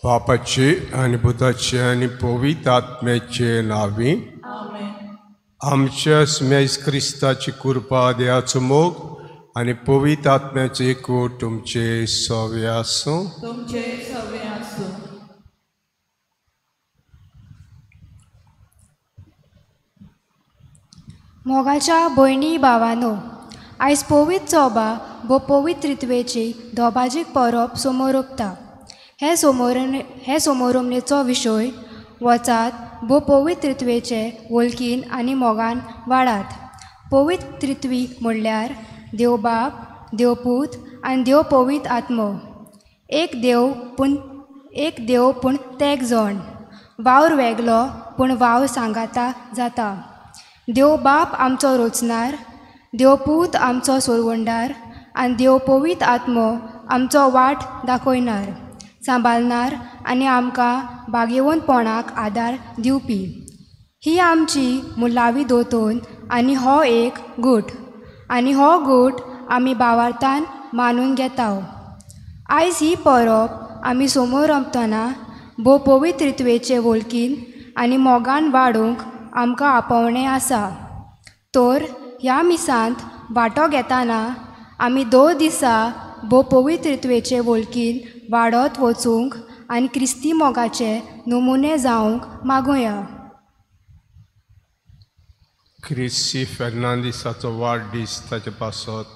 बापाचे आनी पुताचे आनी पवित्र आत्म्याचे नांवी आमच्या मेज क्रिस्ताची कृपा, देवाचो मोग आनी पवित्र आत्म्याचे एकवट तुमचे सवे आसूं. तुमचे सवे आसूं. मोगाच्या भयणी भावानो, आयज पवित्र चोबा वो पवित्र त्रित्वेची दोबाजीक परब समोर उरता. हे समोरमनेचो विशय वचात भो पवित्र त्रित्वेचे वळखीन आनी मोगान वाडात. पवित्र त्रित्वी म्हणल्यार देवबाप, देवपूत आनी देव पवित्र आत्मो. एक देव पूण एक देव पूण तेग जण. वावर वेगळो पूण वावर सांगाता जाता. देवबाप आमचो रोचनार, देवपूत आमचो सोरवंडार आनी देव पवित्र आत्मो आमचो वाट दाखयणार, सांबाळणार आनी आमकां भाग्यवंतपणाक आदार दिवपी. ही आमची मुलावी दोतोन आनी हो एक गूट आनी हो गूट आमी भावार्थान मानून घेता. आयज ही परब आमी समोर रमतना भोव पवित्र त्रित्वेचे वळखीन आनी मोगान वाडोवंक आमकां आपोवणें आसा. तर ह्या मिसांत वांटो घेतना आमी 2 दिसा भोव पवित्र त्रित्वेचे वळखीन वाडत वचूंक आनी क्रिस्ती मोगाचे नमुने जावंक मागुया. क्रिस्ती फेर्नांदीसाचो वाडदीस ताचे पासत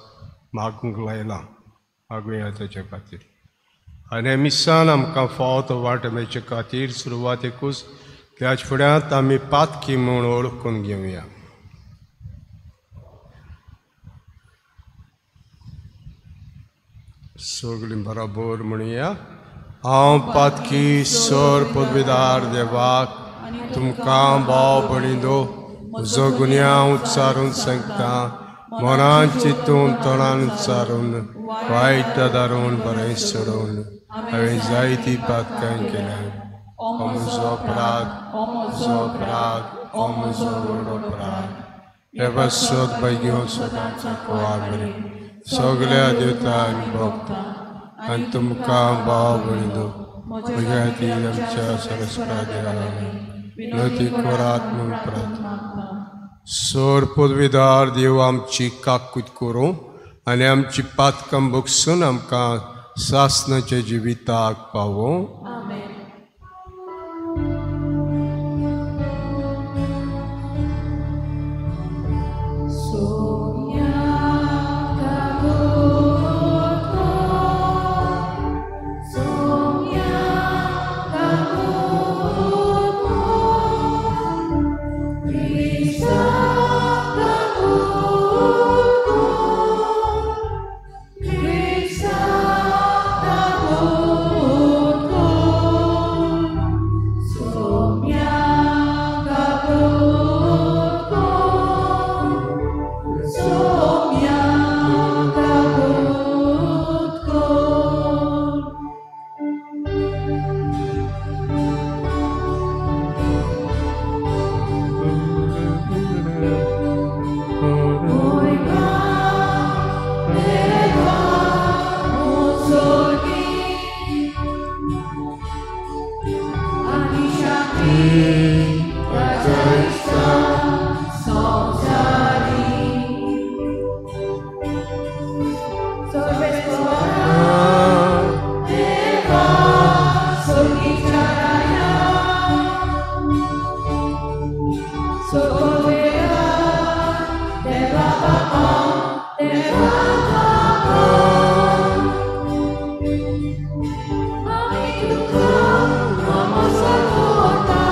मागूंक लायला, मागुया ताचे खातीर. आनी मिसान आमकां फावो तो वांटो मेळचे खातीर सुरवातेकूच त्याच फुड्यांत आमी पातकी म्हूण वळखून घेवया. सगळीं बरोबर म्हणुया. हांव पातकी सर पदवीदार देवाक तुमकां भाव भणिदो म्हजो गुन्यांव उच्चारून सांगता, मनान चिंतून तोंडान उच्चारून वायट दारून बरें सोडून हांवें जायती पातकां केल्या. ओ म्हजो अपराध, ओ म्हजो अपराध, ओ म्हजो व्हड अपराध. देवा सोद भाग्यो सदांच कुवार बरें सगळ्या देवतांक भोगता आनी तुमकां भाव भणिदो म्हज्या खातीर आमच्या सरस्पा देवाक विनंती करात म्हूण प्रार्थना. सर पदवीदार देव आमची काकूत करूं आनी आमची पातकां भोगसून आमकां सासणाच्या जिविताक पावोवं. Ami tukang, mama sakota.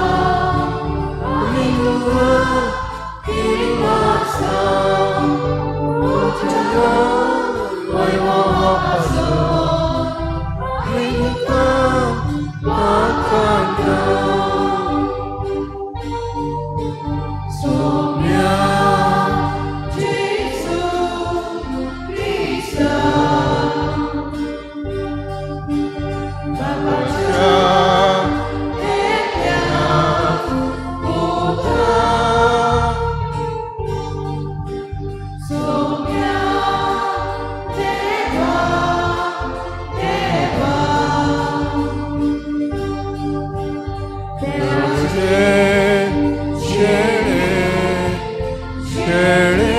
शेळे शेळे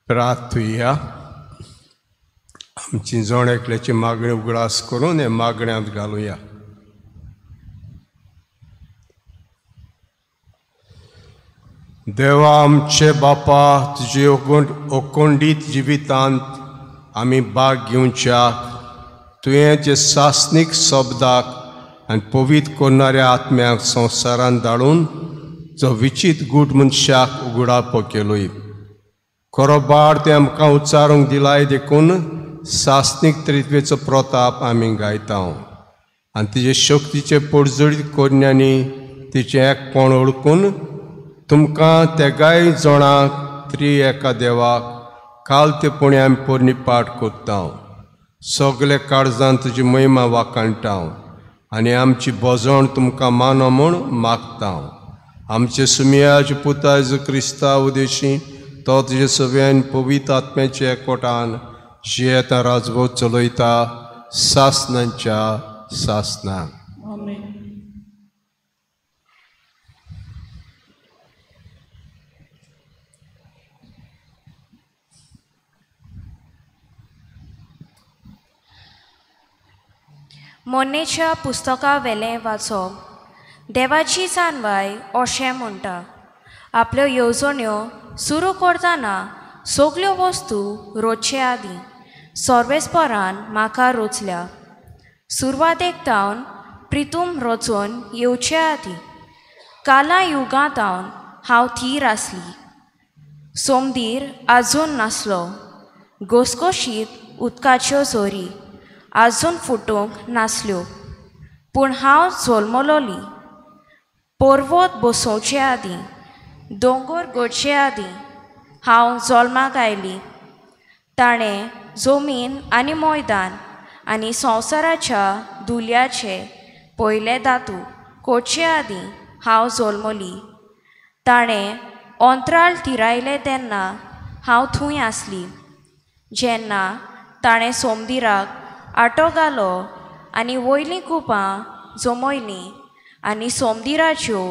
प्रार्थुया. आमची जण एकल्याची मागणी उगडास करून हे मागण्यांत घालुया. देवा आमचे बापा, तुजे ओकोंडीत जिवितांत आमी भाग घेवच्याक तुवें जे सासनीक शब्दाक आनी पवित्र करणाऱ्या आत्म्याक संवसारांत धाडून जो विचीत गूट मनशाक उगडापो केलोय खरो बाळ तें आमकां उच्चारूंक दिलाय देखून सासनीक त्रित्वेचो प्रताप आमी गायता आनी तिजे शक्तीचे पोटजोडीत करण्यांनी तिचें एकपण ओळखून तुमकां तेगाय जणांक त्री एका देवाक काल ते पुणे आमी पोरणी पाठ करता. सगळे काळजान तुजी महिमा वाखाणटा आनी आमची भजण तुमकां मानो म्हूण मागता. आमचे सुमियाचे पुता जेजू क्रिस्ता उदेशी तो तुजे सगळ्यान पवित्र आत्म्याच्या एकवटान जियेता राजवट चलयता सासनांच्या सासनां. मोन्नेच्या पुस्तका वेलें वाचप. देवाची जाणवाय अशें म्हणटा, आपल्यो येवजण्यो सुरू करतना सगल्यो वस्तू रोचचे आदीं सर्वेस्परान म्हाका रोचल्या. सुरवातेक तावन प्रितूम रचून येवचे आदीं काला युगां तावन हांव थीर आसली. सोमदीर आजून नासलो, घोसघोशीत उदकाच्यो झरी आजून फुटूंक नासल्यो, पूण हांव जल्मलोली. पर्वत बसोवचे आदीं, दोंगर घडचे आदीं हांव जल्माक आयली. ताणें जमीन आनी मैदान आनी संवसाराच्या दुल्याचे पयले धातू कोडचे आदीं हांव जल्मली. ताणें अंतराळ थिरायलें तेन्ना हांव थंय आसली. जेन्ना ताणें सोमदिराक आटो घालो आनी वयलीं कुपां जमयलीं आनी सोमदिराच्यो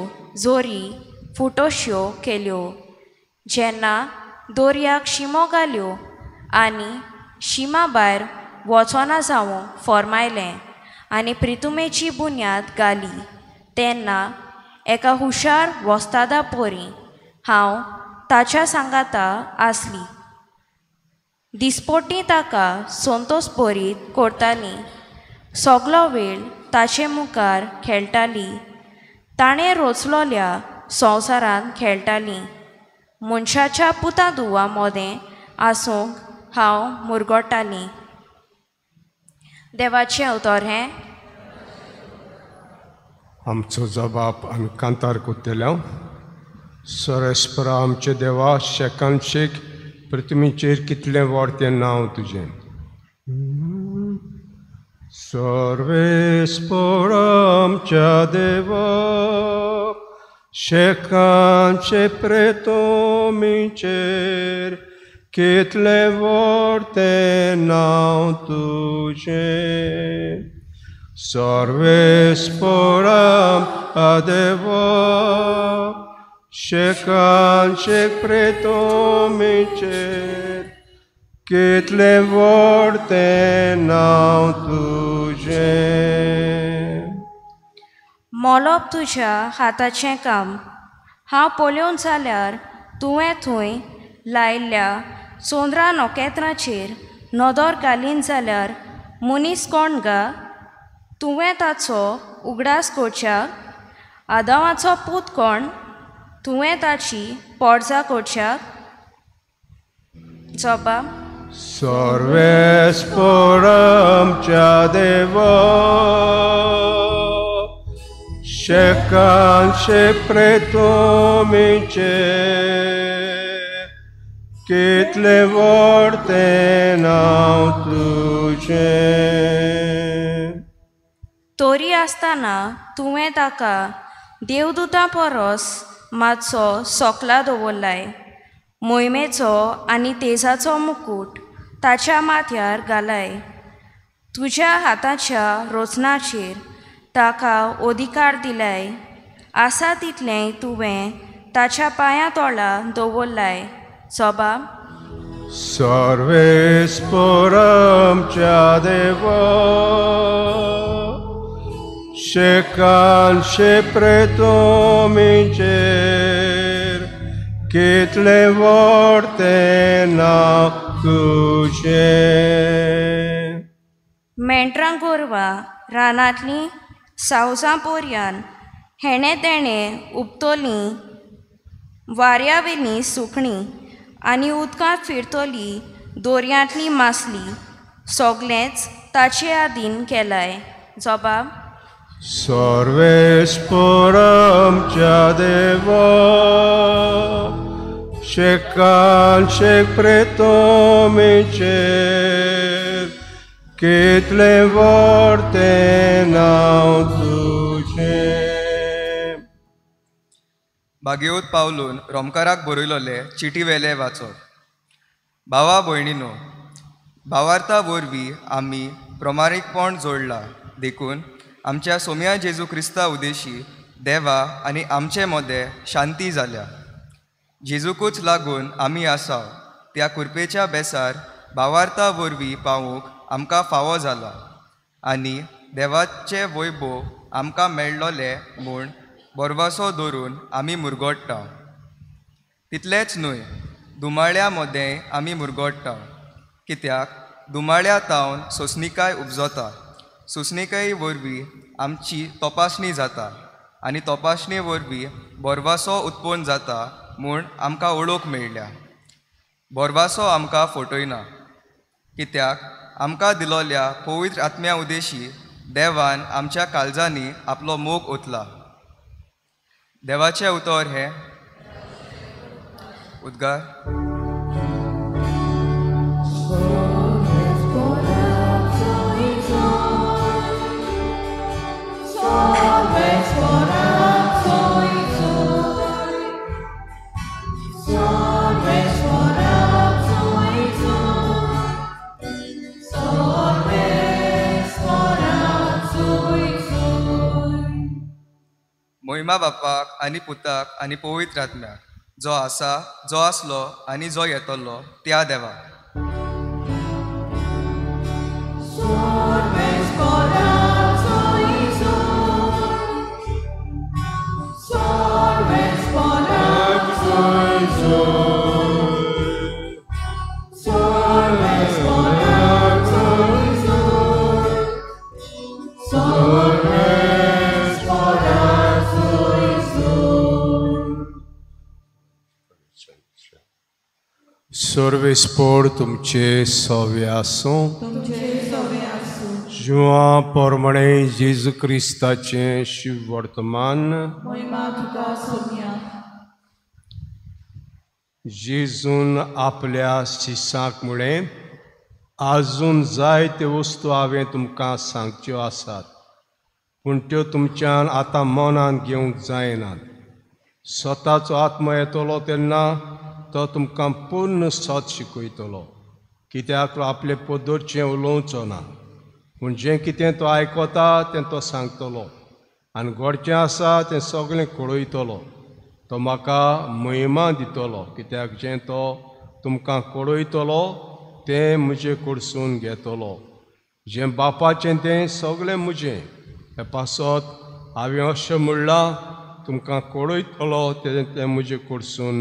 जोरी फुटोश्यो केल्यो, जेन्ना दर्याक शिमो घाल्यो आनी शिमा भायर वचना जावंक फर्मायलें आनी प्रितुमेची बुन्याद घाली, तेन्ना एका हुशार वस्तादा परी हांव ताच्या सांगाता आसली. दिसपोटी ताका संतोष भरीत करताली, सगलो वेळ ताचे मुखार खेळटाली. ताणें रचलोल्या संवसारांत खेळटाली. मनशाच्या पुता दुवा मदें आसूंक हांव मुरगोटाली. देवाचें उतर हें. आमचो जबाब आमी कांतार कोत्तेले. सरस्परा आमचे देवा, शेकान शेक पृथ्वीचेर कितलें व्हड तें नांव तुजें. सर्वेस्पर आमच्या देवा, शेकांचे प्रेतोमीचेर कितलें व्हड तें नांव तुजें. सर्वेस्पोराम आदेवा शेकान शेक प्रेतोमीचेर कितलें व्हड तें नांव तुजें. मोलोप तुज्या हाताचें काम हांव पळोवन जाल्यार तुवें थंय लायिल्ल्या चंद्रा नखेत्रांचेर नदर घालीन जाल्यार मनीस कोण गा तुवें ताचो उगडास करच्याक आदावाचो पूत कोण तुवें ताची पोडजा करच्याक. जोबा सर्वेस्पोरामच्या देवा शेकान शेक प्रेतोमीचेर कितलें व्हड तें नांव तुजें. तरी आसतना तुवें ताका देवदूतां परस मातसो सोकला दवरलाय मोहिमेचो आनी तेजाचो मुकूट ताच्या माथ्यार घालाय. तुज्या हाताच्या रोचनाचेर ताका अधिकार दिलाय आसा तितलें तुवें ताच्या पांया तोळा दवरलाय. सोबा सर्वेस्पोरामच्या देवा शेकान शेक प्रेतोमीचेर कितलें व्हड तें नांव तुजें. मेंढरां गोरवां रानांतलीं सावजां पोरयान हेणें तेणें उबतलीं वाऱ्यावेलीं सुकणीं आनी उदकांत फिरतली दोरयांतली मासली सगलेंच ताचे आदीन केलाय. जबाब सर्वेस्पोरामच्या देवा शेकान शेक प्रेतोमीचेर कितलें व्हड तें नांव तुजें. भाग्यवत पावलून रोमकाराक बरयलोले चिटी वेले वाचो. भावा भयणीनो, भावार्था वरवीं आमी प्रमाणीकपण जोडलां देखून आमच्या सोम्या जेजू क्रिस्ता उदेशी देवा आनी आमचे मदें शांती जाल्या. जेजूकूच लागून आमी आसा त्या कुरपेच्या बेसार भावार्था वरवीं पावूंक आमकां फावो जाला आनी देवाचे वैभव आमकां मेळ्ळोले म्हूण बोरवासो धरून आमी मुरगोडटा. तितलेंच न्हय, दुमाळ्या मदें आमी मुरगोडटा कित्याक दुमाळ्या तावन सोंसणिकाय उपजता, सोंसणिकाये वरवीं आमची तपासणी जाता आनी तपासणे वरवीं बोरवासो उत्पन्न जाता म्हूण आमकां वळख मेळ्ळ्या. बोरवासो आमकां फटयना कित्याक आमकां दिलोल्या पवित्र आत्म्या उदेशी देवान आमच्या काळजांनी आपलो मोग ओतला. देवाचें उतर हें. उद्गार. मोहिमा बापाक आनी पुताक आनी पवित्र आत्म्याक, जो आसा, जो आसलो आनी जो येतलो त्या देवाक. सर्वेस्पोर तुमचे सवे आसूं. जुआं परमणे जेजू क्रिस्ताचें शिव वर्तमान. जेजून आपल्या शिसांक म्हळें, आजून जायत्यो वस्तू हांवें तुमकां सांगच्यो आसात, पूण त्यो तुमच्यान आतां मनान घेवंक जायनात. स्वताचो आत्मा येतलो तेन्ना तो तुमकां पूर्ण सत शिकयतलो, कित्याक तो आपले पद्दतीचें उलोवचो ना, पूण जें कितें तो आयकता तें तो सांगतलो आनी घडचें आसा तें सगळें कळयतलो. तो म्हाका महिमा दितलो, कित्याक जें तो तुमकां कळयतलो तें म्हजे कडसून घेतलो. जें बापाचें तें सगळें म्हजें. हे पासत हांवें अशें म्हणलां, तुमकां कळयतलो तें तें म्हजे कडसून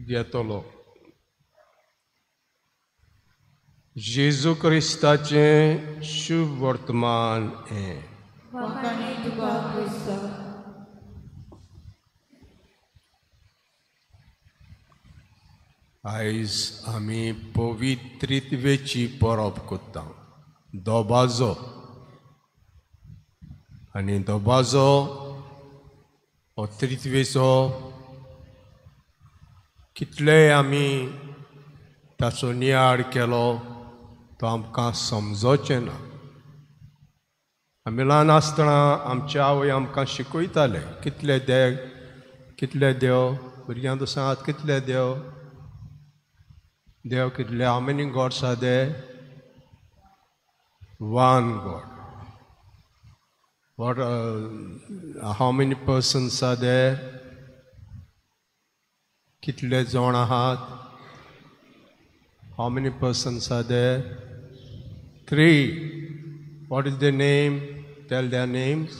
घेतलो. जेजू क्रिस्ताचें शुभ वर्तमान हें. आयज आमी पवित्रित्वेची परब करता, दोबाजो. आनी दोबाजो हो त्रित्वेचो कितलेय आमी ताचो नियाळ केलो तो आमकां समजोचें ना. आमी ल्हान आसतना आमचे आवय आमकां शिकयताले, कितले देव, कितले देव, भुरग्यांक तूं सांगात कितले देव, देव कितले, how many gods are there? One God. What how many persons are there? कितले जाण आहात? How many persons are there? 3. What is their name? Tell their names.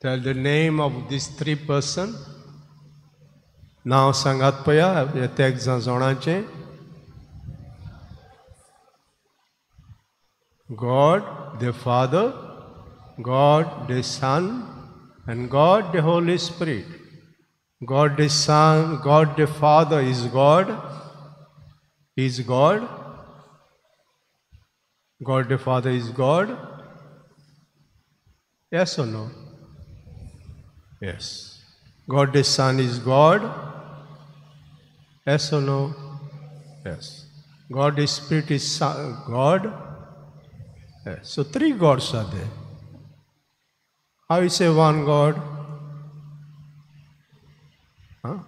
Tell the name of these 3 persons. नांव सांगात पया त्या जाणांचें. God the Father, God the Son, and God the Holy Spirit. God the Son, God the Father is God. Is God. God the Father is God. Yes or no? Yes. God the Son is God. Yes or no? Yes. God the Spirit is God. Yes. So 3 gods are there. How you say one God? Huh?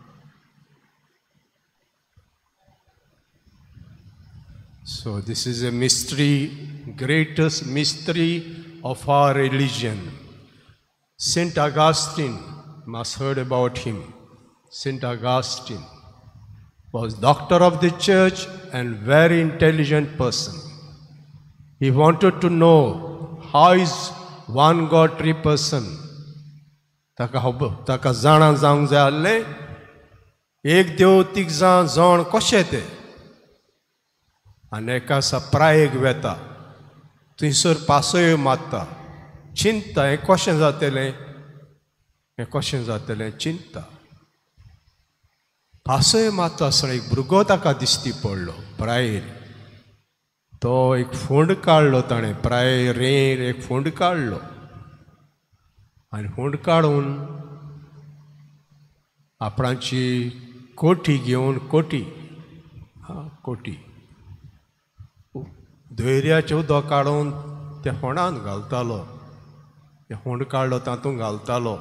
So this is a mystery, greatest mystery of our religion. Saint Augustine, must heard about him. Saint Augustine was doctor of the church and very intelligent person. He wanted to know how is one God, 3 person. ताका जाणा जावंक जाय आसलें, एक देव तीग जाण जाण कशें तें. आनी एका सप्रायेक वेता, थंयसर पासयो मारता, चिंता हें कशें जातलें, हें कशें जातलें चिंता. पासय मारता आसतना एक भुरगो ताका दिश्टी पडलो प्रायेर. तो एक फोंड काडलो ताणें, प्राय रेर एक फोंड काडलो आनी फोंड काडून आपणाची कोठी घेवन, कोठी कोठी धैर्याचें उदक काडून त्या फोंडांत घालतालो. तें फोंड काडलो तातूंत घालतालो.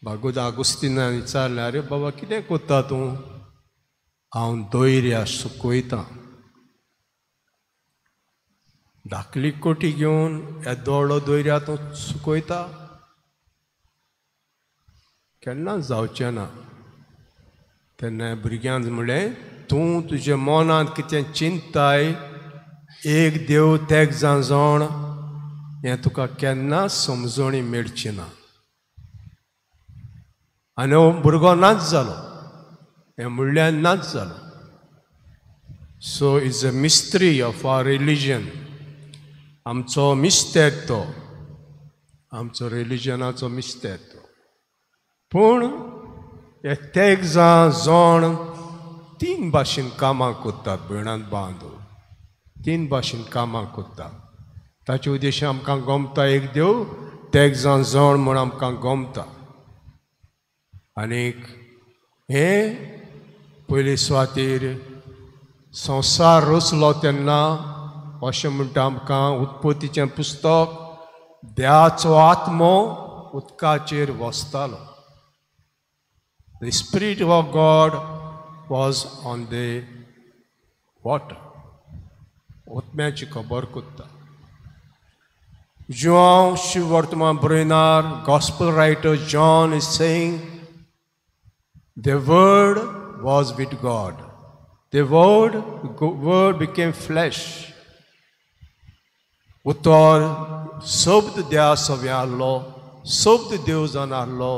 बागूद आगुस्तिनान विचारलें, आरे बाबा कितें करता तूं? हांव दोयऱ्या सुकयतां. धाकली कोठी घेवन येदो व्हडलो दोयऱ्या तूं सुकयता? केन्ना जावचें ना. तेन्ना भुरग्यान म्हणलें, तूं तुज्या मनांत कितें चिंताय, एक देव तेग जाण जाण हें तुका केन्ना समजणी मेळची ना. आनी हो भुरगो नाच जालो, हें म्हणल्यार नाच जालो. So is a mystery of our religion. आमचो मिस्तेर तो, आमचो रिलिजनाचो मिस्तेर तो. पूण हे तेग जाण जाण 3 भाशेन कामां करतात. भयणांत बांदू 3 भाशेन कामां करतात. ताचे उद्देश आमकां गमता एक देव तेग जाण जाण म्हूण आमकां गमता. आनीक हें पयले सुवातेर संवसार रचलो तेन्ना अशें म्हणटा आमकां उत्पत्तीचें पुस्तक, देवाचो आत्मो उदकाचेर वसतालो. The spirit of God was on the water, ओतम्याची खबर कोत्ता. Joao शिवर्तमान बरयणार, gospel writer John is saying the word was with God, the word became flesh. उतर शब्द द्या सव्या आहलो, शब्द देव जावन आहलो,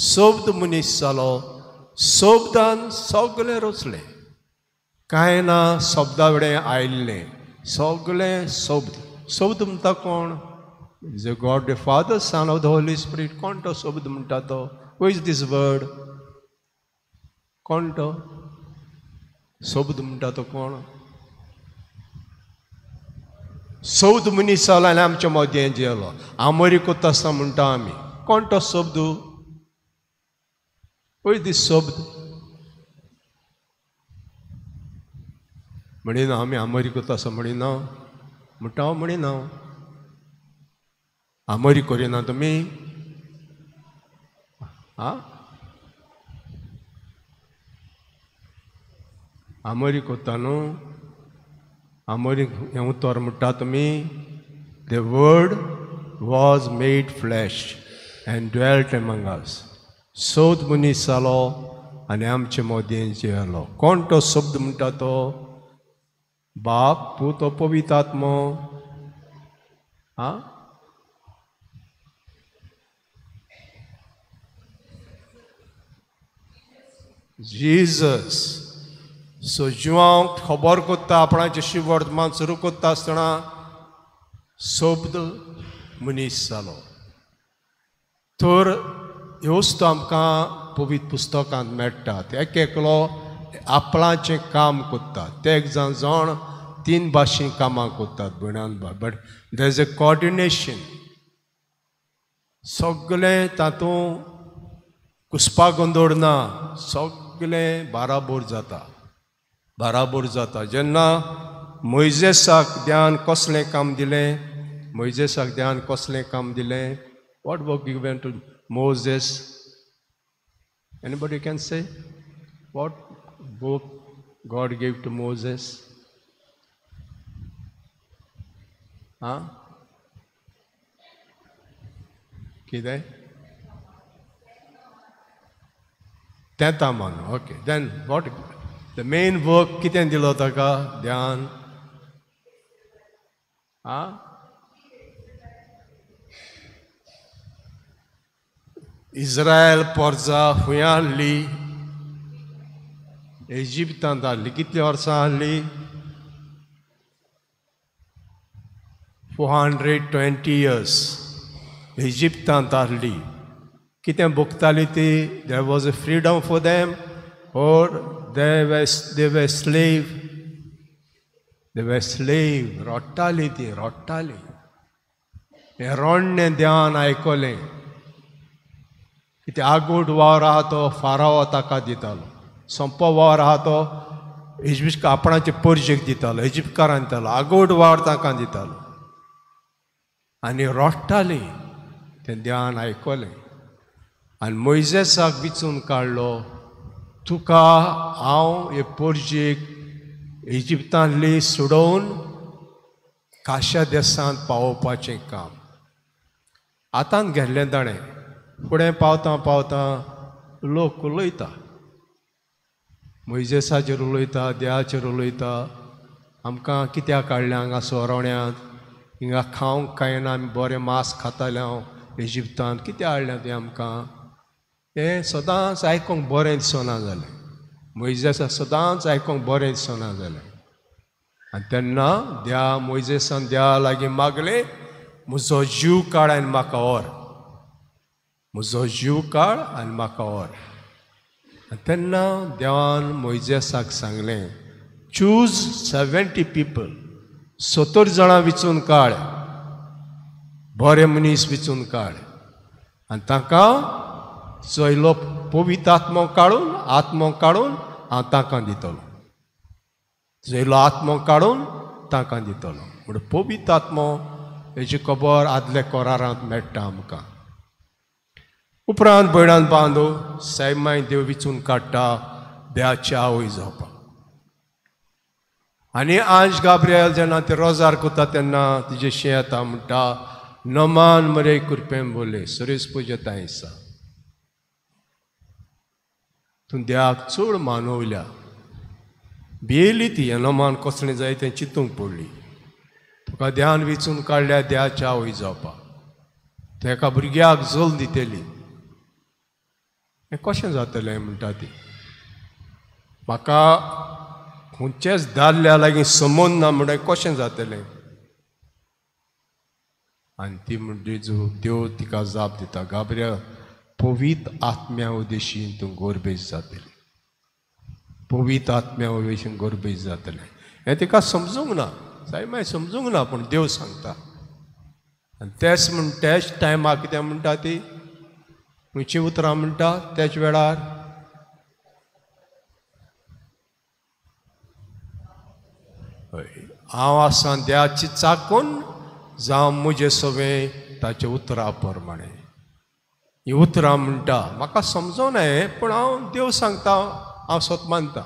शब्द मनीस जालो, शब्दान सगळें रचलें. कांय ना शब्दा वडें आयिल्लें, सगळें शब्द. शब्द म्हणटा कोण? Is a God the Father, Son of the Holy Spirit. कोण तो शब्द म्हणटा तो? Who is this word? कोण तो शब्द म्हणटा तो कोण? शब्द मनीस जालो आनी आमच्या मदें जेलो. आमोरी कोत्ता आसतना म्हणटा आमी. कोण तो शब्द? Who is this शब्द? म्हणिना आमी आमोरी कोत्ता आसा म्हणिना, म्हणटा हांव म्हणिना. आमोरी करिना तुमी? आं, आमोरी कोत्ता न्हू? आमोरी हें उतर म्हणटा तुमी? The word was made flesh and dwelt among us. शब्द मनीस जालो आनी आमचे मदें जियेलो. कोण तो शब्द म्हणटा तो? बाप, पूत, पवित्र आत्मो. आं, जीजस. सो जुआंव खबर कोत्ता, आपणाचें शिवर्तमान सुरू कोत्ता आसतना शब्द मनीस जालो. तर ह्यो वस्तू आमकां पवित्र पुस्तकांत मेळटात. एक एकलो आपणाचें काम कोत्ता, ते एक जाण जाण तीन भाशेन कामां कोत्तात भयणान भाव, but there is a coordination. सगळें तातूंत कुसपा गोंदोळ ना, सगळें बाराबोर जाता, बाराबोर जाता. जेन्ना मोयजेसाक ध्यान कसलें काम दिलें? मोयजेसाक ध्यान कसलें काम दिलें? What work given to Moses? Anybody can say what work God gave to Moses? आं, कितें? तें मान. Okay, then what the main work कितें दिलो ताका ध्यान? आं, इस्रायल पोरजा खंय आहली? इजिप्तांत आहली. कितलीं वर्सां आहली? 420 इयर्स इजिप्तांत आहली. कितें भोगताली ती? There was a freedom for them or they were slave. They were slave. रडटाली ती, रडटाली. हें रडणें ध्यान आयकलें. कितें आगोट वावर आहा तो फाराव ताका दितालो, सोंपो वावर आहा तो इजिप्त आपणाचे परजेक दितालो, इजिप्तकारान दितालो, आगोट वावर तांकां दितालो. आनी रडटाली. तें ध्यान आयकलें आनी मोयजेसाक विचून काडलो, तुका हांव हे पोरजेक इजिप्तांतली सोडोवन काश्या देसांत पावोवपाचें काम आतां घेतलें ताणें. फुडें पावतां पावतां लोक उलयता, मोयजेसाचेर उलयता, देवाचेर उलयता. आमकां कित्याक काडलें हांगा सोरोण्यांत? हिंगा खावंक कांय ना, आमी बरें मांस खाताले हांव इजिप्तांत, कित्याक हाडलें तें आमकां? हें सदांच आयकूंक बरें दिसना जालें. मोयजेसाक सदांच आयकूंक बरें दिसना जालें. आनी तेन्ना देवा मोयजेसान देवा लागीं मागलें, म्हजो जीव काड आनी म्हाका व्हर, म्हजो जीव काड आनी म्हाका व्हर. आनी तेन्ना देवान मोयजेसाक सांगलें, चूज 70 पीपल, 70 जाणां विचून काड, बरे मनीस विचून काड आनी तांकां चोयलो पवित्र आत्मो काडून, आत्मो काडून हांव तांकां दितलो. चोयलो आत्मो काडून तांकां दितलो. म्हण पवित्र आत्मो हेची खबर आदल्या कोरारांत मेळटा आमकां. उपरांत भयणान बांदो सायमाय देव विचून काडटा देवाची आवय जावपाक. आनी आंज गाब्रियल जेन्ना ते रोजार कोता तेन्ना तिजे शें येता म्हणटा नमान मरे कुरपें बोले सुरेश पुजता आसा तूं देवाक चड मानवल्या. भियेली ती हें नमान कसलें जाय तें चिंतूंक पडली. तुका ध्यान वेंचून काडल्या देवाच्या आवय जावपाक, तूं एका भुरग्याक जल्म दितली, हें कशें जातलें म्हणटा ती. म्हाका खंयच्याच दादल्या लागीं संबंद ना म्हणटा कशें जातलें. आनी ती म्हणटी देव तिका जाप दिता, गाब्रियल पवित्र आत्म्या उदेशीन तूं गोरबेज जातली, पवित्र आत्म्या उदेशीन गोरबेज जातलें. हें तिका समजूंक ना, जाय मागीर समजूंक ना, पूण देव सांगता. आनी तेच म्हण त्याच टायमाक कितें म्हणटा ती खंयचीं उतरां म्हणटा त्याच वेळार हय हांव आसा देवाची चाकून जावं म्हजें सगळें ताच्या उतरां प्रमाणें. ही उतरां म्हणटा म्हाका समजूना हें, पूण हांव देव सांगता हांव सत मानता.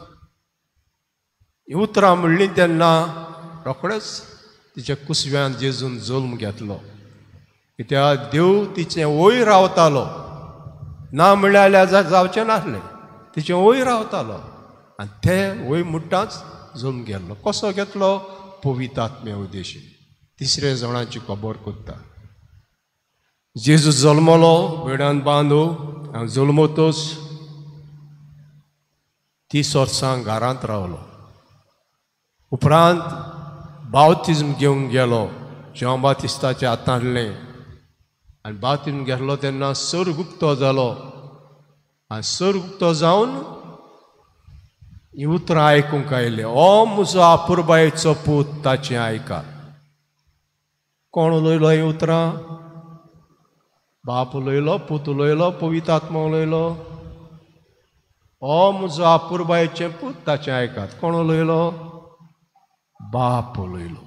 ही उतरां म्हणलीं तेन्ना रोखडेच तिच्या कुसव्यान जेजून जल्म घेतलो. कित्याक देव तिचें वयर रावतालो, ना म्हणल्यार जावचें नासलें, तिचें वयर रावतालो आनी ते वयर म्हणटाच जल्म घेतलो. कसो घेतलो? पवित्र आत्म्या उदेशी. तिसऱ्या जाणाची खबर कोत्ता. जेजू जल्मलो वेडान बांदू आनी जल्मतच 30 वर्सां घरांत रावलो. उपरांत बावतिज्म घेवंक गेलो, जेव्हा बातिस्ताच्या हातांतलें. आनी बावतिज्म घेतलो तेन्ना सर्ग उक्तो जालो आनी सर्ग उक्तो जावन ही उतरां आयकूंक आयलें, ओ म्हजो आपुरबायेचो पूत ताचें आयकात. कोण उलयलो हीं उतरां? बाप उलयलो, पूत उलयलो, पवित्र आत्मा उलयलो. ओ म्हजो आपुरबायेचें पूत ताचें आयकात. कोण उलयलो? बाप उलयलो,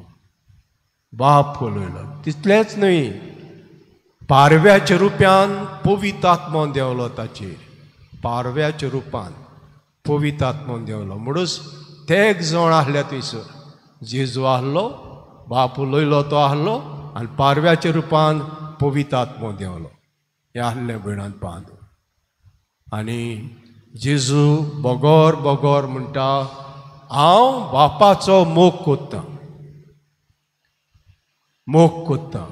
बाप उलयलो. तितलेंच न्हय, पारव्याच्या रुप्यान पवित्र आत्मा देंवलो ताचेर, पारव्याच्या रुपान पवित्र आत्मा देंवलो. म्हणूच ते एक जण आसले थंयसर, जेजू आहलो, बाप उलयलो तो आहलो आनी पारव्याच्या रुपान पवित्र आत्मो देंवलो. हें आहलें भयणान बांदू. आनी जेजू बगर बगर म्हणटा हांव बापाचो मोग कोत्तां, मोग कोत्तां.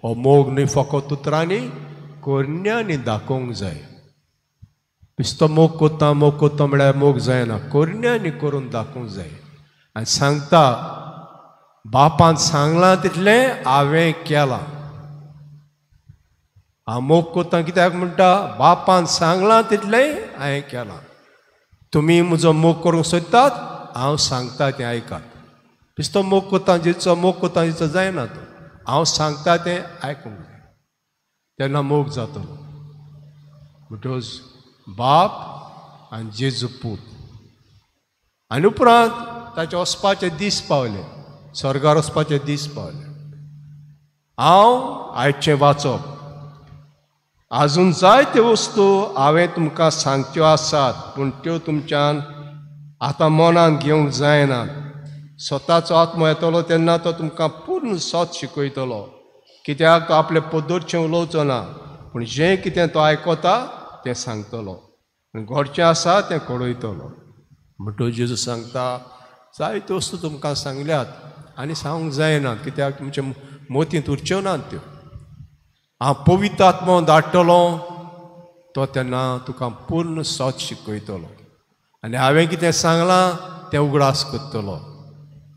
हो मोग न्हय फकत उतरांनी, करण्यांनी दाखोवंक जाय. बेश्टो मोग कोत्ता मोग कोत्ता म्हळ्यार मोग जायना, करण्यांनी करून दाखोवंक जाय. आनी सांगता बापान सांगलां तितलें हांवें केलां. हांव मोग कोत्ता कित्याक म्हणटा? बापान सांगलां तितलें हांवें केलां. तुमी म्हजो मोग करूंक सोदतात, हांव सांगता तें आयकात. बेश्टो मोग कोत्ता जिचो मोग कोत्ता जिचो जायना तो, हांव सांगता तें आयकूंक जाय, तेन्ना मोग जातलो. म्हणटकच बाप आनी जेजू पूत. आनी उपरांत ताचे वचपाचे दीस पावले, स्वर्गार वचपाचे दीस पावले. हांव आयचें वाचप, आजून जायत्यो वस्तू हांवें तुमकां सांगच्यो आसात, पूण त्यो तुमच्यान आतां मनान घेवंक जायना. स्वताचो आत्मो येतलो तेन्ना तो तुमकां पूर्ण सत शिकयतलो. कित्याक तो आपले पद्दतचें उलोवचो ना, पूण जें कितें तो आयकता तें सांगतलो आनी घडचें आसा तें कळयतलो. म्हणटकच जेजू सांगता जायत्यो वस्तू तुमकां सांगल्यात आनी सांगूंक जायना, कित्याक तुमचे मोतींत उरच्यो नात त्यो. हांव पवित्र आत्मो धाडटलो, तो तेन्ना तुका पूर्ण सत शिकयतलो आनी हांवें कितें सांगलां तें उगडास करतलो.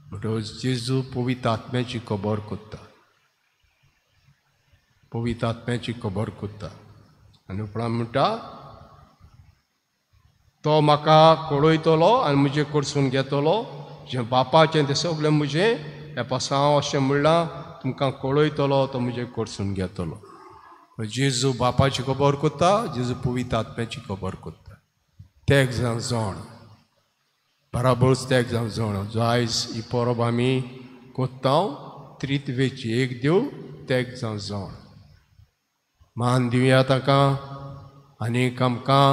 म्हणटकच जेजू पवित्र आत्म्याची खबर कोत्ता, पवित्र आत्म्याची खबर कोत्ता. आनी उपरांत म्हणटा तो म्हाका कळयतलो आनी म्हजें कडसून घेतलो, जें बापाचें तें सगळें म्हजें. ह्या पासून हांव अशें म्हणलां तुमकां कळयतलो, तो म्हजें कडसून घेतलो. जेजू बापाची खबर कोत्ता, जेजू पवित्र आत्म्याची खबर कोत्ता. ते एक जाण जण बराबरच, ते एक जाण जण जो आयज ही परब आमी कोत्ता त्रित्वेची एक देव, ते एक जाण जण मान दिवया ताका. आनी आमकां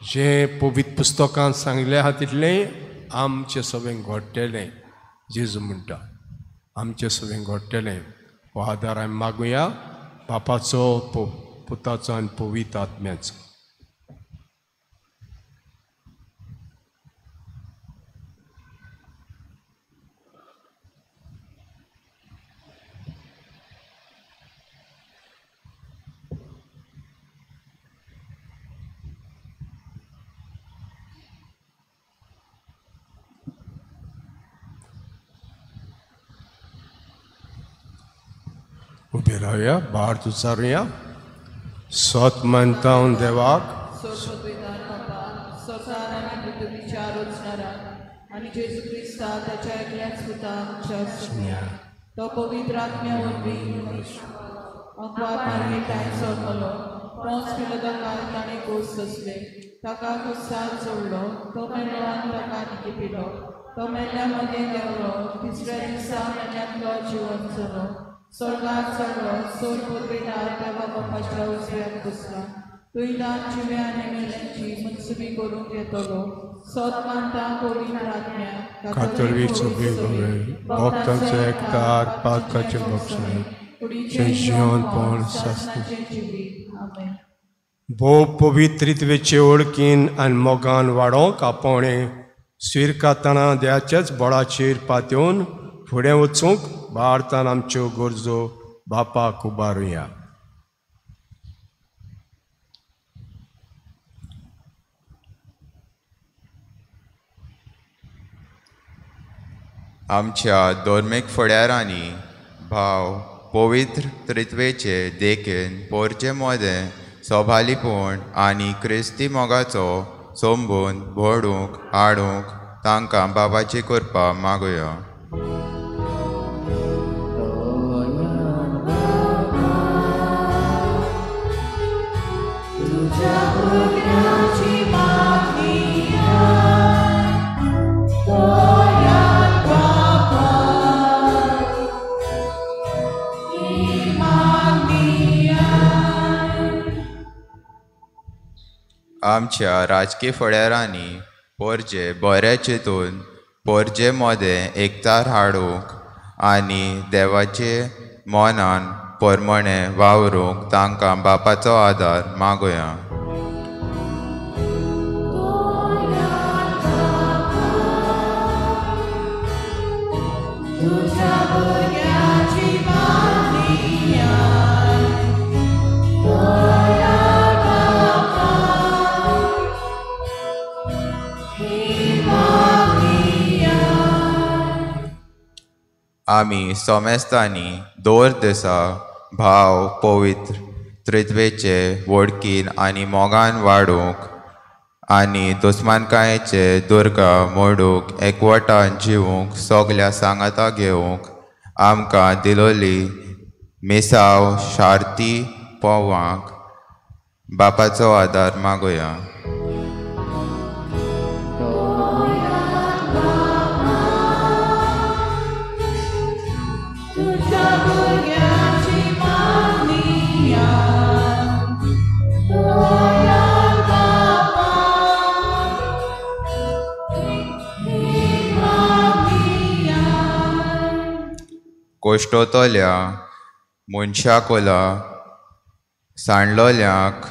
जें पवित्र पुस्तकान सांगलें आहा तितलें आमचें सगळें घडटलें. जेजू म्हणटा आमचें सगळें घडटलें. हो आदार आमी मागुया बापाचो, पुताचो आनी पवित्र आत्म्याचो. उबे रावया, भार उचारुया. स्वत मानता देवाक संवसार आनी पृथ्वीच्या रचणाराक आनी जेजू क्रिस्ता ताच्या एकल्याच पुताक, तो पवित्र आत्म्या वरवीं अंकवार मार्गेटाय जल्मलो, पोंस पिलाताकाय ताणें खोस सोंसले, ताका खुस्तार जोडलो, तो मेलो आनी ताका निकिपिलो, तो मेल्ल्या मदें देंवलो, तिसऱ्या दिसा मेल्ल्यांतलो जिवन जालो, स्वर्गात चडलो, सोर पुर्विल्ल्या देवा बापाच्या उजव्याक बसला, तुयदान जिव्या आनी मेल्यांची मनसुबी करूंक येतलो. सोद मानता पवित्र आत्म्या, कातोलीक सभे, भक्तांचो एकतार, पातकाचें बक्षण, जिवनपण सासणाचें जिवीत. आमेन. भोव पवित्रित्वेचे ओळखीन आनी मोगान वाडोवंक आपोवणें स्विकारतना देवाच्याच बळाचेर पातयेवन फुडें वचूंक भारतान आमच्यो गरजो बापाक उबारुया. आमच्या धर्मीक फुडारांनी भाव पवित्र त्रित्वेचे देखीन पोरचे मदें सोभालीपण आनी क्रिस्ती मोगाचो संबंद भोडूंक हाडूंक तांकां बाबाची कृपा मागुया. आमच्या राजकीय फुडारांनी पोरजे बरें चिंतून पोरजे मदें एकचार हाडूंक आनी देवाचे मनान परमणें वावरूंक तांकां बापाचो आदार मागुया. आमी सोमेस्तांनी दर दिसा भाव पवित्र त्रित्वेचे वळखीन आनी मोगान वाडूंक आनी दुस्मानकायेचे दुर्गा मोडूंक एकवटान जिवूंक सगल्या सांगाता घेवंक आमकां दिलोली मिसाव शार्ती पोवांक बापाचो आदार मागुया. कोश्टोतल्या मनशाकोला सांडलोल्यांक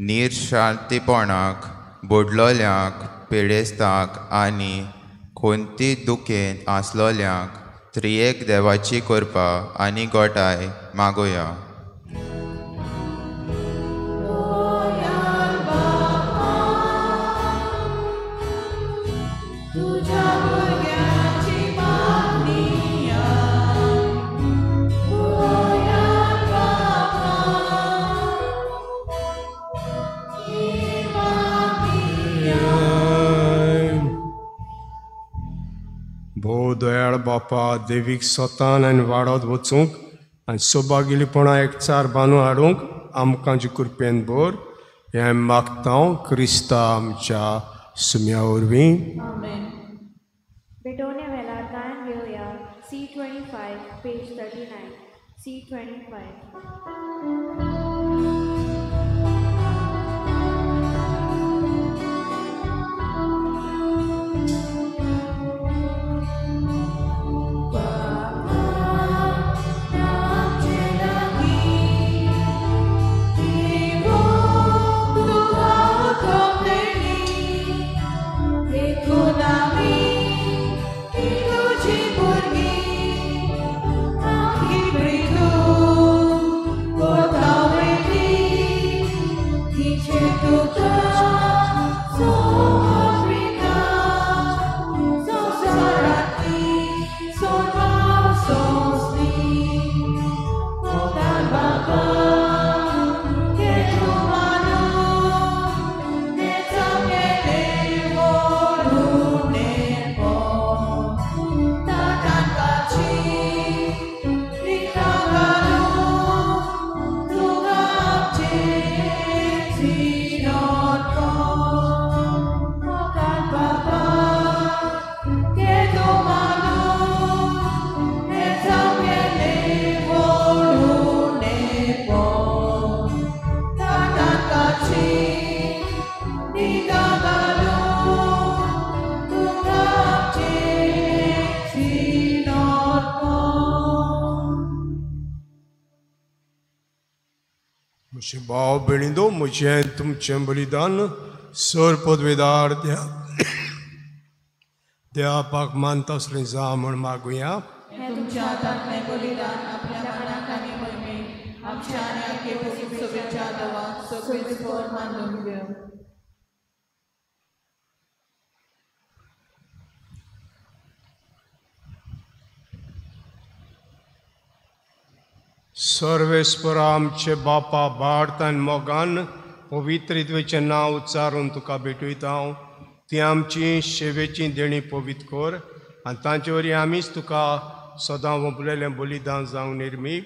निरशांतीपणाक बुडलोल्यांक पिडेस्तांक आनी खुंती दुखेंत आसलोल्यांक त्रियेक देवाची कृपा आनी गोठाय मागुया. भोव दयाळ बापा, देवीक स्वतान आनी वाडत वचूंक आनी सौभागेलीपणां एकचार बांदून हाडूंक आमकां जी कृपेन भर, हें मागता क्रिस्ता आमच्या सुम्या वरवीं. भेटवणे वेळार गायन घेवया. C25 page 39. C25. म्हजे भाव भयणींनो, म्हजें तुमचें बलिदान सर पदवेदार देवापाक मानता असलें जावं म्हूण मागुया. हें तुमच्या हातांतलें बलिदान आपल्या मनाक आनी मोहिमेक आमच्या आनी आख्खे पवित्र सभेच्या देवाक सगळेच भर मानून घेवं. सर्वेस्परा आमचे बापा भारत आनी मोगान पवित्रित्वेचें नांव उच्चारून तुका भेटयता हांव. ती आमची शेवेची देणी पवित्र कर आनी तांचे वरवीं आमीच तुका सदां वंपलेलें बलिदान जावं निर्मी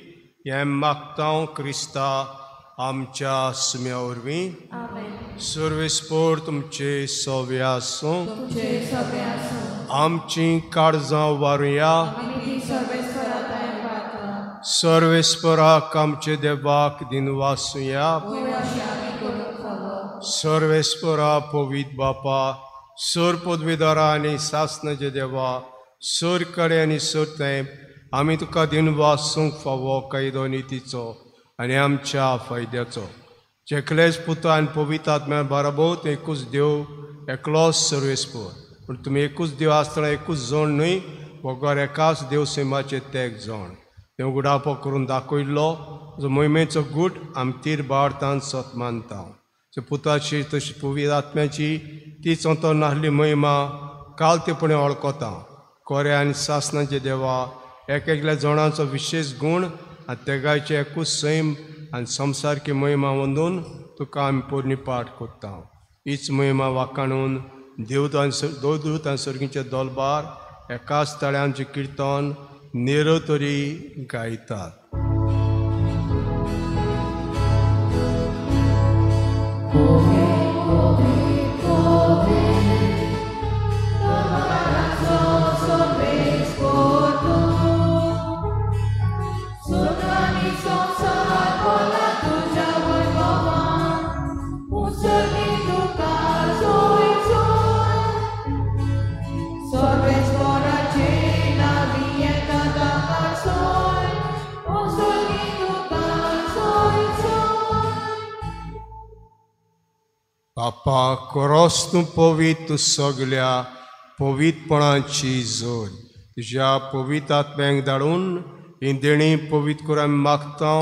हें मागता हांव क्रिस्ता आमच्या सुम्या वरवीं. सर्वेस्पर तुमचे सवे आसूं. आमची काळजां वारुया. सर्वेस्पराक आमचे देवाक दिनवासुया. सर्वेस्परा पवित्र बापा, सर पदवीदारा आनी सासनाचे देवा, सर कडे आनी सर तेंप आमी तुका दिनवासूंक फावो कायदो नितीचो आनी आमच्या फायद्याचो. जेकलेच पुता आनी पवित्र आत्म्या बाराबोर एकूच देव एकलोच सर्वेस्पर. पूण तुमी एकूच देव आसतना एकूच जण न्हय, बगर एकाच देव सैमाचे तेग जण. तें उगडापो करून दाखयल्लो जो मोहिमेचो गूट आमी तीर भारतान सत मानता. पुताची तशी पवित्र आत्म्याची तीच अंतर नासली महिमा काल तेपणे वळखता. कोऱ्या आनी सासनाचे देवा, एक एकल्या जणांचो विशेश गूण आनी तेगायचे एकूच सैम आनी संवसारकी महिमा वंदून तुका आमी पोरणी पाठ करता. हीच महिमा वाखाणून देवदूत आनी सर्गीचे दोलबार एकाच तळ्यांचें किर्तन नेरो तरी गायतात. बापा, कोरोस तूं पवित्र सगल्या पवित्रपणाची जोड तुज्या पवित्र आत्म्यांक धाडून ही देणी पवित्र करून आमी मागता.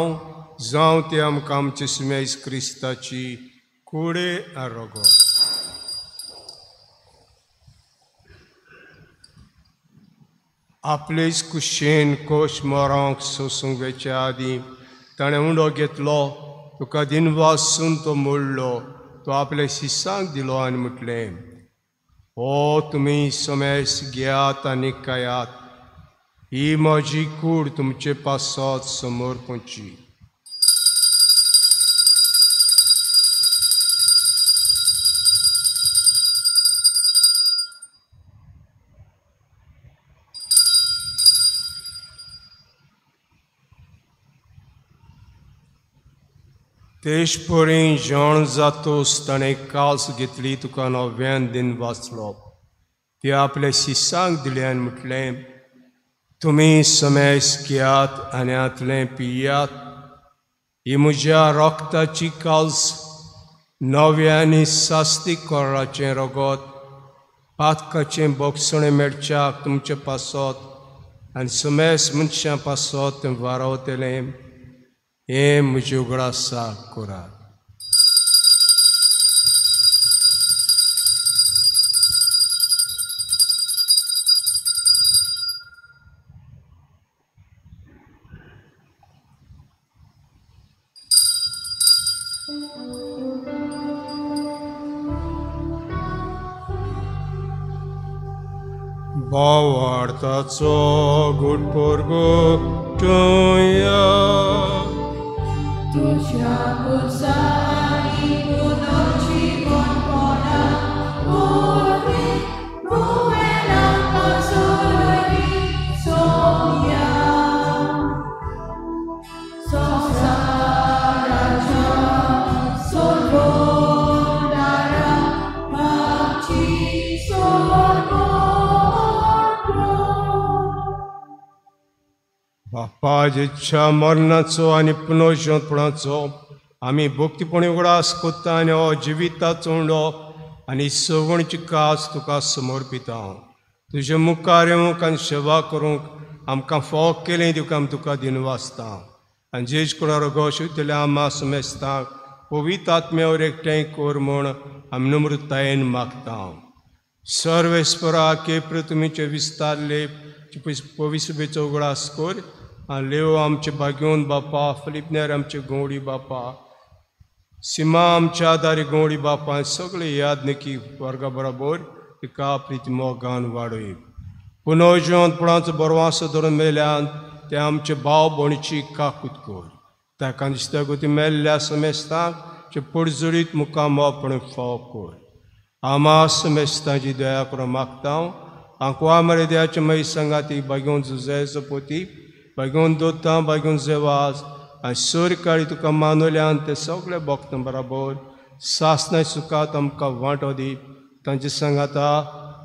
जावं ते आमकां आमचे सुमेज क्रिस्ताची कुडे आनी रगत. आपलेच कुशेन कोश मरोंक सोसूंक वेच्या आदीं ताणें उंडो घेतलो, तुका दिनवासून तो मोडलो, तो आपल्या शिसांक दिलो आनी म्हटलें, हो तुमी समेस घेयात आनी खायात, ही म्हजी कूड तुमचे पासत समर्पणची. तेशपरी जेवण जातोस ताणें काल्स घेतली, तुका नव्यान दिन वाचलो, ती आपल्या शिसांक दिलें आनी म्हटलें, तुमी समेस घेयात आनी हांतलें पियात, ही म्हज्या रक्ताची काल्स नव्या आनी सास्ती कोराचें रगत पातकाचें बोगसणें मेळच्याक तुमचे पासत आनी समेस मनशां पासत तें वारावतलें. हें म्हजे उगडासाक करात. भावार्थाचो गूट परगटुया. तुझ्या पुरसांनी पुनर्जीवनपणा वरवीं तुवें आमकां सोडली सोम्या. संवसाराच्या सोडवणारा आमची सोडवण कर. बापाच्या मरणाचो आनी पुनर्जिवंतपणाचो आमी भक्तीपणी उगडास कोत्ता आनी हो जिविताचो उंडो आनी सवणची कास तुका समर्पिता. तुजे मुखार येवंक आनी सेवा करूंक आमकां फोग केलें तुका आमी तुका दिनवासता. आनी जेज कोणा रोगो शिवतल्या आमा समेस्तांक पवित्र आत्म्यावर एकठांय कर म्हूण आमी नम्रतायेन मागता. सर्वेस्परा केप्र तुमीचे विस्तारले पविसुबेचो उगडास कर आनी लेव आमचे भाग्योन बापा, फिलिपनेर आमचे गौडी बापा, सीमा आमच्या आदारी गौडी बापा, सगळे याद निकी वर्गा बरोबर तिका प्रिती मोगान वाडय. पुनर्जिवंत पुणाचो बरवासो धरून मेल्यान ते आमचे भाव भयणीची काकूत कर. ताका दिसता गोती मेल्ल्या समेस्तांक चे पडजडीत मुखार मोपण फाव कर. आमा समेस्तांची दया करून मागता. आंकवा मरे देवाचे मय सांगाती बागेवन जुजेचो पोती बागेवन दोता बागेवन जेवाज आनी सरकारी तुका मानवल्यान ते सगळे भक्तां बराबर सासनाय सुखात आमकां वांटो दी. तांचे सांगाता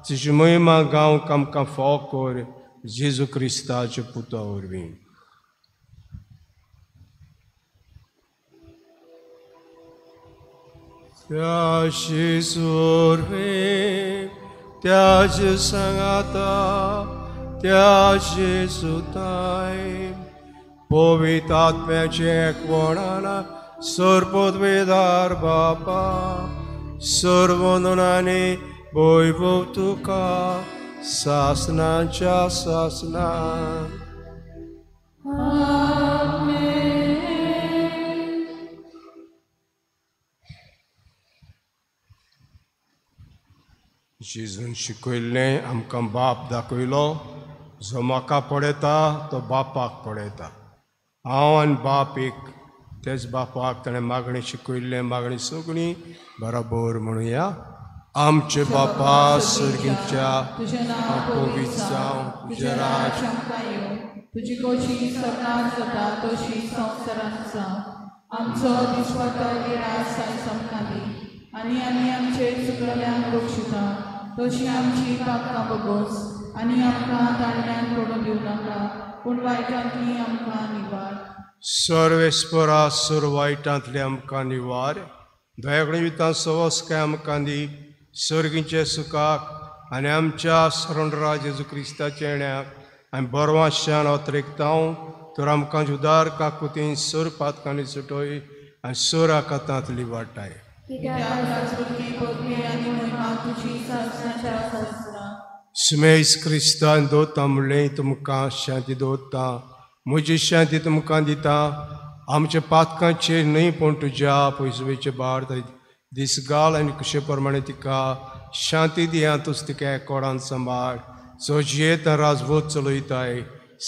तुजी महिमा गांवक आमकां फाव कर जेजू क्रिस्ताचे पुता वरवीं. त्या जेजू वरवीं, त्या सांगाता, त्या जेजूताय पवित्र आत्म्याचे एकवणान सर्वोद्वेदार बापा सर्वंदनाने वैभव तुका सासनाच्या सासनान. जेजून शिकयल्लें आमकां बाप दाखयलो. जो म्हाका पळयता तो बापाक पळयता. हांव आनी बाप एक. तेच बापाक ताणें मागणें शिकयल्लें. मागणी सगळीं बरोबर म्हणुया. आमचे बापा सर्गीच्या तुजें नांव पवित्र जावं, तुजें राज आमकां येवं, तुजी खोशी स्वर्गांत जाता तशी संवसारांत जावं. आमचो दिसवडो रास आयज आमकां दी आनी आमी आमचे चुकलल्यांक बक्षिता तशी आमची पापकां बगोस आनी आमकां ताळण्यान पडून दिवं नाका पूण वायटांतली आमकां निवार. सर्वेस्परा सर वायटांतले आमकां निवार. दयाकडे वितां सवस काय आमकां दी सर्गीचे सुखाक आनी आमच्या शरणरा जेजू क्रिस्ताच्या येण्याक आनी बरवाशान अत्रेकतांव तर आमकां उदार काकुतीन सर पातकांनी सुटय आनी सर आकातांतली वाटाय. सुमेश क्रिस्तान दवरता म्हणलें तुमकां शांती दवरता, म्हजी शांती तुमकां दिता. आमच्या पातकांचेर न्हय पूण तुज्या पयसुवेचे भार दीस घाल आनी कुशे प्रमाणे तिका शांती दिया. तूच तिका एकोडान सांबाळ जो जियेता राजवत चलयताय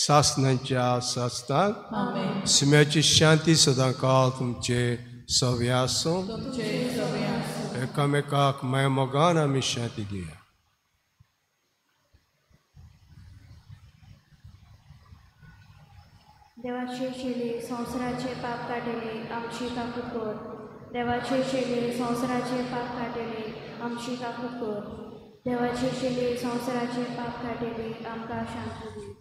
सासनांच्या सासनाक. सिम्याची शांती सदां काळ तुमचे सवे आसूं. एकामेकाक माया मोगान आमी शांती दिया. देवाचे शेले संवसाराचे पाप काडले आमची काकूत कर. देवाचे शेले संवसाराचे पाप काडले आमची काकूत कर. देवाचे शेले संवसाराचे पाप काडले आमकां शांती दी.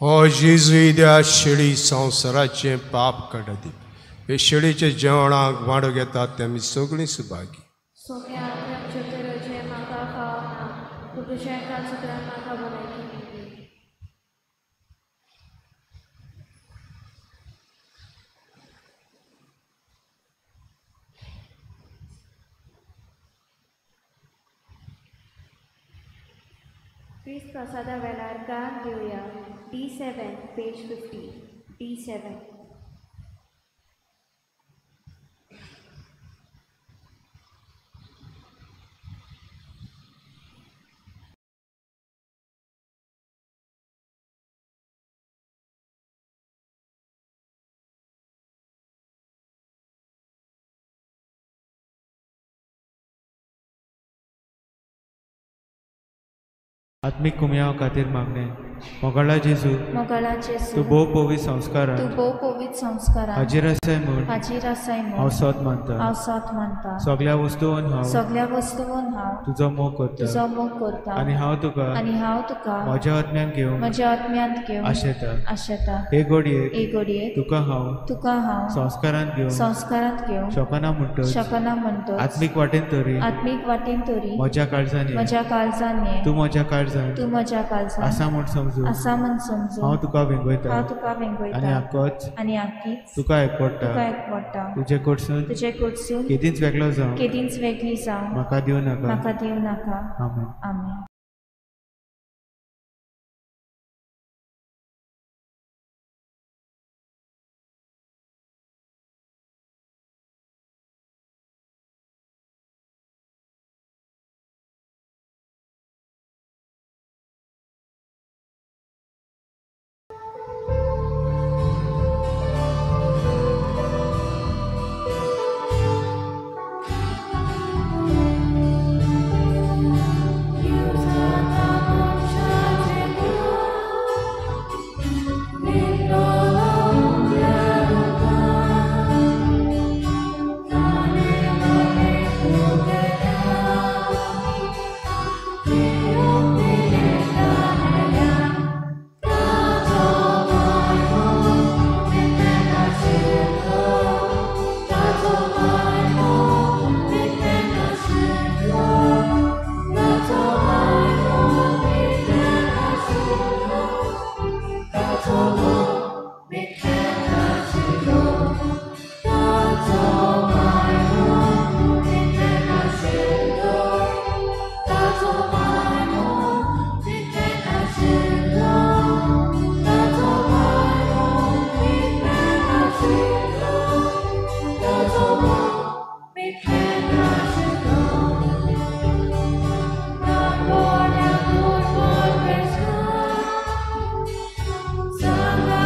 हो जेजू त्या शेळी संवसाराचें पाप काडत हे शेळीच्या जेवणाक वांटो घेतात ते आमी सगळीं सुभागी. सोम्या आमचे म्हाका फावना पूण तुज्या एका सुत्रान म्हाका भलायकी मेळ्ळी. क्रिस्त प्रसादा वेळार गान घेवया. D7, page 50. D7. आत्मीक कुमयाव खातीर मागणें. मोगाळा जेजू, मोगाळा जेजू, तूं भोव पवित्र संस्कारान, तूं भोव पवित्र संस्कारान हाजीर आसाय म्हूण, हाजीर आसाय म्हूण हांव सत मानता, हांव सत मानता. सगळ्या वस्तून हांव, सगळ्या वस्तून हांव तुजो मोग करता, तुजो मोग करता. आनी हांव तुका, आनी हांव तुका म्हज्या आत्म्यान घेवंक, म्हज्या आत्म्यांत घेवंक आशेता, आशेता. हे घडयेक, हे घडयेक तुका हांव, तुका हांव संस्कारांत घेवंक, संस्कारांत घेवंक शकना म्हणटच, शकना म्हणटच, आत्मीक वाटेन तरी, आत्मीक वाटेन तरी म्हज्या काळजान, म्हज्या काळजान, तूं म्हज्या काळजान, तूं म्हज्या काळजान आसा म्हूण समजून, आसा म्हूण समजून हांव तुका वेंगयता, हांव तुका वेंगयता. आनी आकोच, आनी आकीच तुका एकवडटा, तुका एकवडटा. तुजे कडसून, तुजे कडसून केदींच वेगळो जावं, केदींच वेगळी जावं म्हाका दिवं नाका, म्हाका दिवं नाका. आमेन. आमेन. Some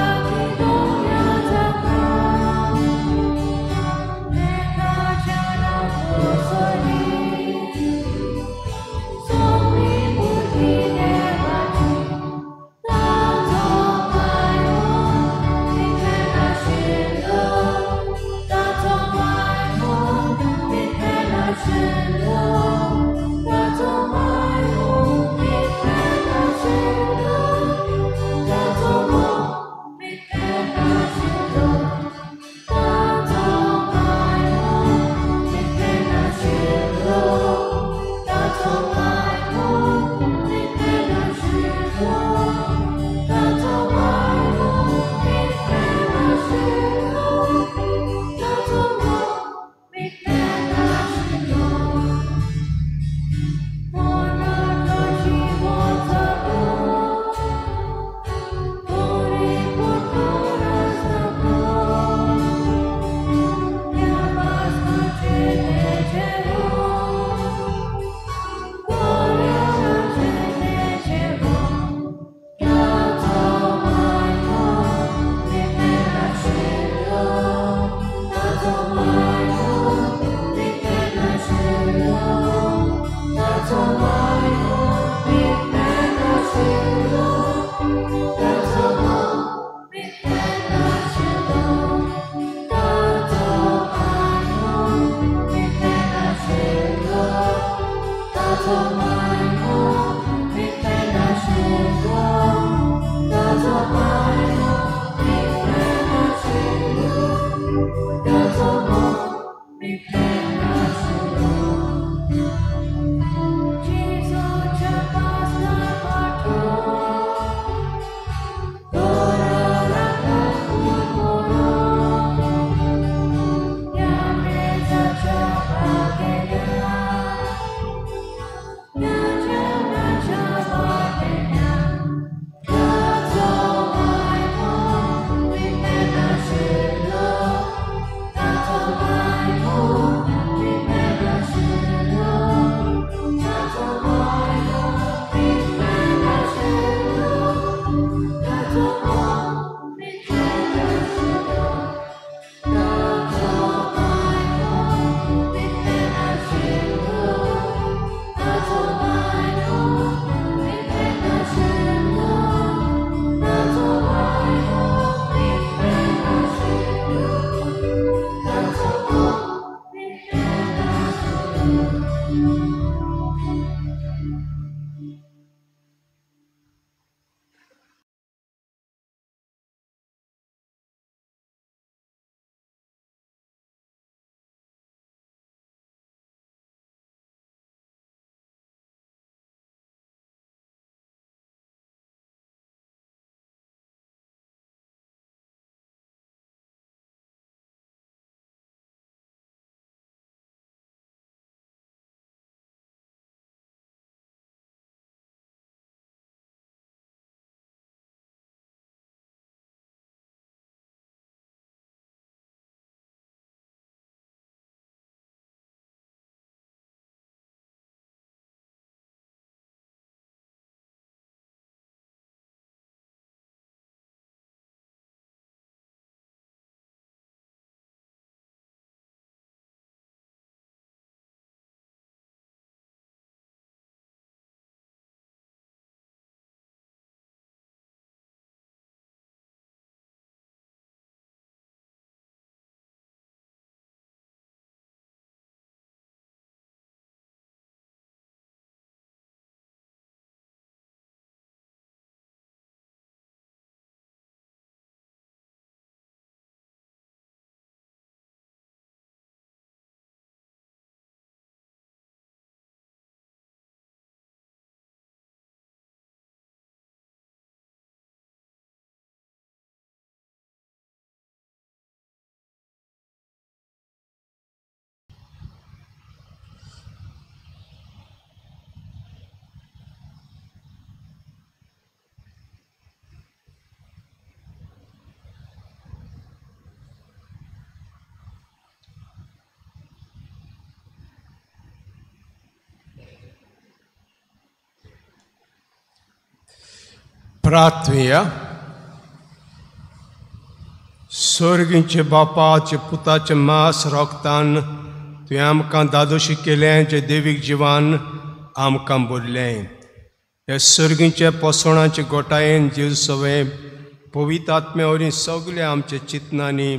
प्रार्थुया. सोर्गींचे बापाचे पुताचे मास रोगतान तुवें आमकां दादोशी केलें, जे देवीक जिवान आमकां बोल्लें. हे सोर्गींचे पोसणाचे गोटायेन जीव सवें पवित्र आत्म्या वरवीं सगळे आमचे चिंतनांनी,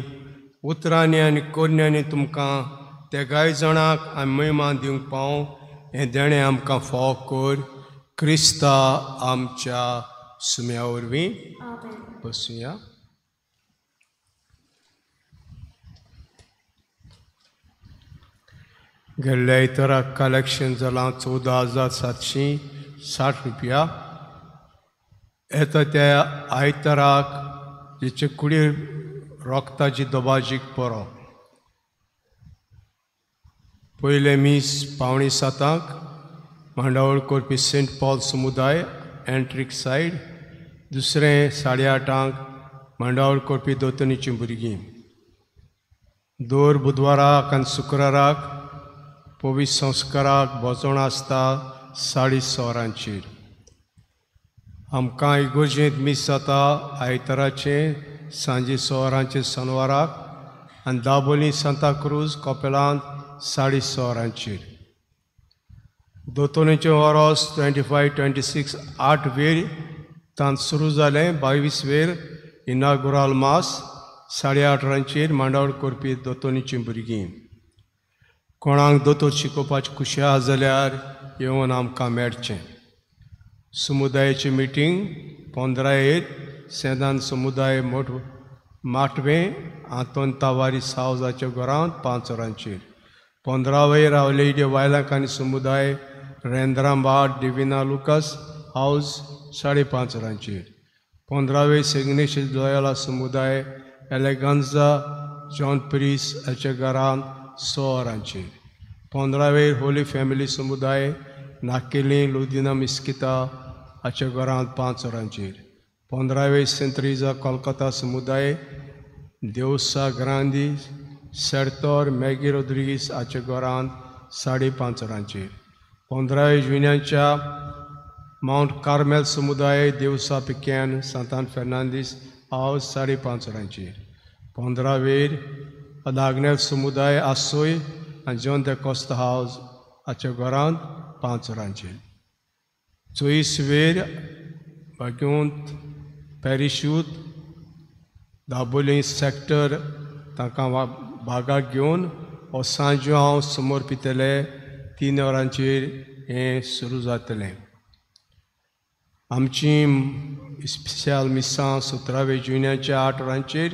उतरांनी आनी कोरण्यांनी तुमकां तेगाय जाणांक आमी महिमा दिवंक पावूं हें देणें आमकां फावो कर, क्रिस्ता आमच्या सुम्या वरवीं. बसुया. गेल्ल्या इतराक कलेक्शन जालां 14,760 रुपया. येता त्या आयताराक जेचे कुडीर रोगताची दबाजीक परब. पयलें मीस 6:45 मांडावळ करपी सेंट पॉल समुदाय एंट्रीक सायड. दुसरें 8:30 मांडावळ करपी दोतोनीचीं भुरगीं. दर बुधवाराक आनी शुक्राराक पवित्र संस्काराक भजण आसता 6:30 वरांचेर. आमकां इगोर्जेंत मीस जाता आयताराचें सांजे 6 वरांचेर शनवाराक आनी दाबोली सांताक्रूज कपेलांत 6:30 वरांचेर. दोतोनीचें वरोस 25, 26 8 वेर तांत सुरू जालें. 22 वेर इनागुराल मास 8:30 वरांचेर मांडावळ करपी दोतोनीचीं भुरगीं. कोणाक दोतोर शिकोवपाची खुशी आसा जाल्यार येवन आमकां मेळचें. समुदायाची मिटींग 15 सेदान समुदाय मोठ माटवें आंतोन तावारी सावजाच्या घरांत 5 वरांचेर. 15 रावलेडी वायलांक आनी समुदाय रेंद्रांबाड डिविना लुकस हावज 5:30 वरांचेर. 15 सेग्नेश लोयाला समुदाय एलेगांजा जॉन प्रीस हाच्या घरांत 6 वरांचेर. 15 होली फॅमिली समुदाय नाकेली लुदिना मिस्किता हाच्या घरांत 5 वरांचेर. 15 सेंट त्रेजा कोलकाता समुदाय देवसा ग्रांदी सेर्तोर मॅगी रोद्रिगीस हाच्या घरांत 5:30 वरांचेर. 15 जुन्याच्या मावंट कार्मेल समुदाय देवसा पिक्यान सांतान फेर्नांदीस हावस 5:30 वरांचेर. 15 अदाग्नेल समुदाय आसोय आनी जॉन the Costa house हाच्या घरांत 5 वरांचेर. 24 बाग्योंत पॅरिशूत दाबोली सॅक्टर तांकां भागाक घेवन हो सांजो हांव समोर पितले 3 वरांचेर हें सुरू जातलें. आमची स्पेशल मिसां 17 जुन्याच्या 8 वरांचेर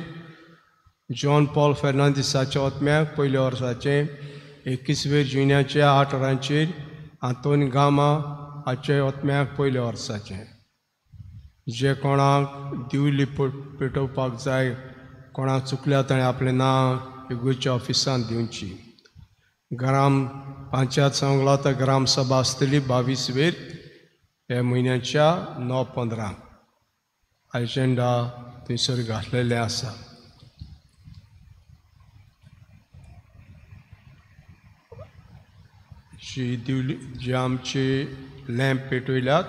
जॉन पॉल फेर्नांदीसाच्या ओतम्याक पयल्या वर्साचें. 21 जुन्याच्या 8 वरांचेर आंतोन गामा हाच्या ओतम्याक पयल्या वर्साचें. जे कोणाक दिवली पेटोवपाक जाय, कोणाक चुकल्या ताणें आपलें नांव इगोर्जेच्या ऑफिसांत दिवची. ग्राम पंचायत सांगला तर ग्राम सभा आसतली 22 ह्या म्हयन्याच्या 9:15. एजेंडा थंयसर घातलेलें आसा. जी दिवली जे आमचे लॅम्प पेटयल्यात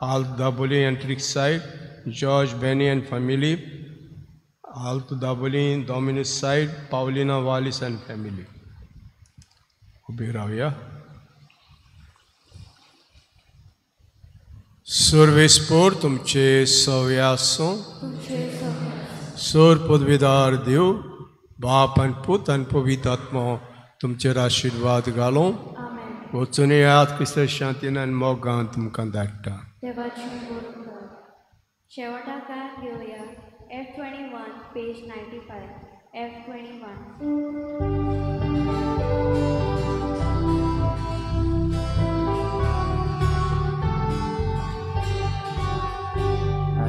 आल्त दाबोली एंट्रीक side George Benny and family, Alt Dabolim Dominus side Paulina Wallis and family. उबी रावया. सर्वेस्पोर तुमचे सवे आसूं. सोर पदवीदार देव बाप आनी पूत आनी पवित्र आत्मो तुमचेर आशिर्वाद घालूं. वचून येयात क्रिस्त शांतीन आनी मोगान तुमकां धाडटा. शेवटाक गायन घेवया F21 page 95 F21. I